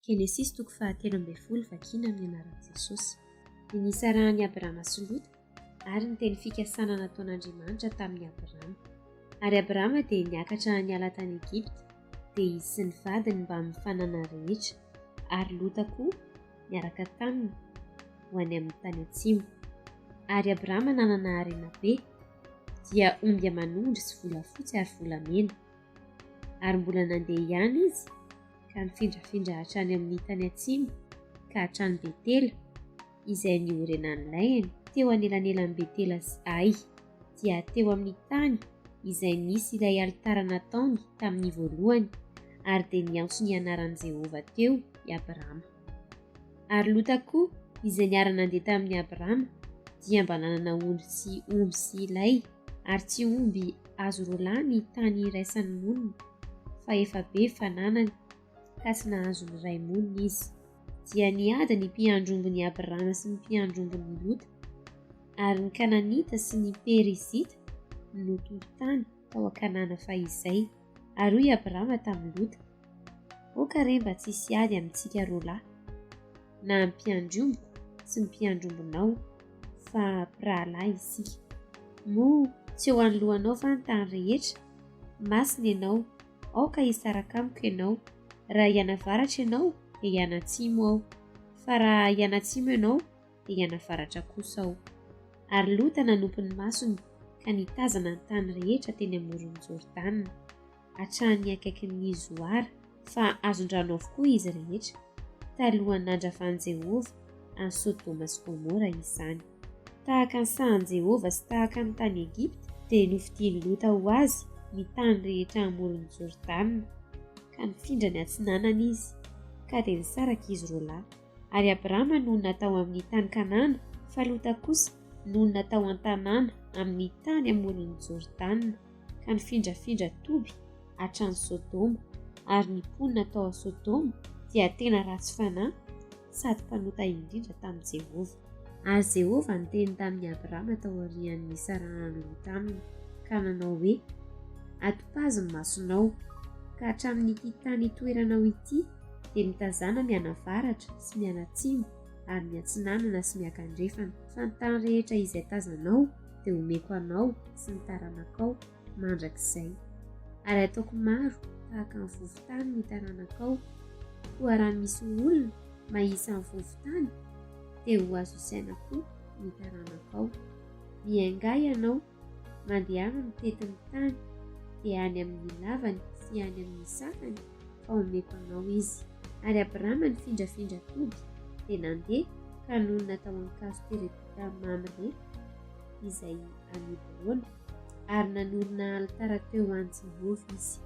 Genesisy toko fahatelo ambin'ny folo vakina amin'ny anaran'i Jesosy. Ny nisarahan'i Abrama sy Lota ary ny teny fikasana nataon'Andriamanitra tamin'i Abrama. Ary Abrama dia niakatra niala tany Egypta, dia izy sy ny vadiny mbamin'ny fananany rehetra, ary Lota koa niaraka taminy ho any amin'ny tany atsimo. Ary Abrama nanana harena be, dia omby aman'ondry sy volafotsy ary volamena. Ary mbola nandeha ihany izy ka nifindrafindra hatrany amin'ny tany atsimo ka hatrany Betela, izay niorenan'ny lainy, teo anelanelan'i Betela sy Ay, dia teo amin'ny tany izay nisy ilay alitara nataony tamin'ny voalohany, ary dia niantso ny anaran'i Jehovah teo i Abrama. Ary Lota koa, izay niara-nandeha tamin'i Abrama, dia mba nanana ondry sy omby sy lay, ary tsy omby azo roalahy ny tany iraisany monina, fa efa be fananany, ka tsy nahazo niray monina izy. Dia niady ny mpiandry ombin'i Abrama sy ny mpiandry ombin'i Lota, ary ny Kananita sy ny Perizita no tompon-tany tao Kanana fahizay. Ary hoy Abrama tamin'i Lota, Aoka re mba tsy hisy ady amintsika roa lahy, na ny mpiandry ombiko sy ny mpiandry ombinao, fa mpirahalahy isika. Moa tsy eo anoloanao va ny tany rehetra? Masina ianao, aoka hisaraka amiko ianao. Raha hianavaratra ianao, dia hianatsimo aho, fa raha hianatsimo ianao, dia hianavaratra kosa aho. Ary Lota nanompo ny masony ka nitazana ny tany rehetra teny amoron'i Jordana, hatrany akaikin'i Zoara, fa azon-drano avokoa izy rehetra, talohan'ny nandravan'i Jehovah an'i Sodoma sy Gomora izany. Tahaka ny sahan'i Jehovah sy tahaka ny tany Egypta, dia nofidin'i Lota ho azy ny tany rehetra amoron'i Jordana, ka nifindra niatsinanana izy, ka dia nisaraka izy roa lahy. Ary Abrama nonina tao amin'ny tany Kanana, fa Lota kosa nonina tao an-tanàna amin'ny tany amoron'i Jordana, ka nifindrafindra toby hatrany Sodoma, ary ny mponina tao Sodoma dia tena ratsy fanahy sady mpanota indrindra tamin'i Jehovah. Ary Jehovah niteny tamin'i Abrama taorian'ny nisarahan'i Lota aminy, ka nanao hoe, Atopazy ny masonao, ka hatramin'ity tany itoeranao ity dia mitazàna mianavaratra sy mianatsimo ary miatsinanana sy miakandrefana, fa ny tany rehetra izay tazanao dia homeko anao sy ny taranakao mandrakizay. Ary hataoko maro tahaka ny vovo-tany ny taranakao, koa raha misy olona mahisa ny vovo-tany, dia ho azo isaina koa ny taranakao. Miaingà ianao, mandehana mitety ny tany, dia any amin'ny lavany sy any amin'ny sakany, fa homeko anao izy. Ary Abrama nifindrafindra toby, dia nandeha ka nonina tao an-kazo terebinta Mamre, izay any Hebrona, ary nanorina alitara teo ho an'i Jehovah izy.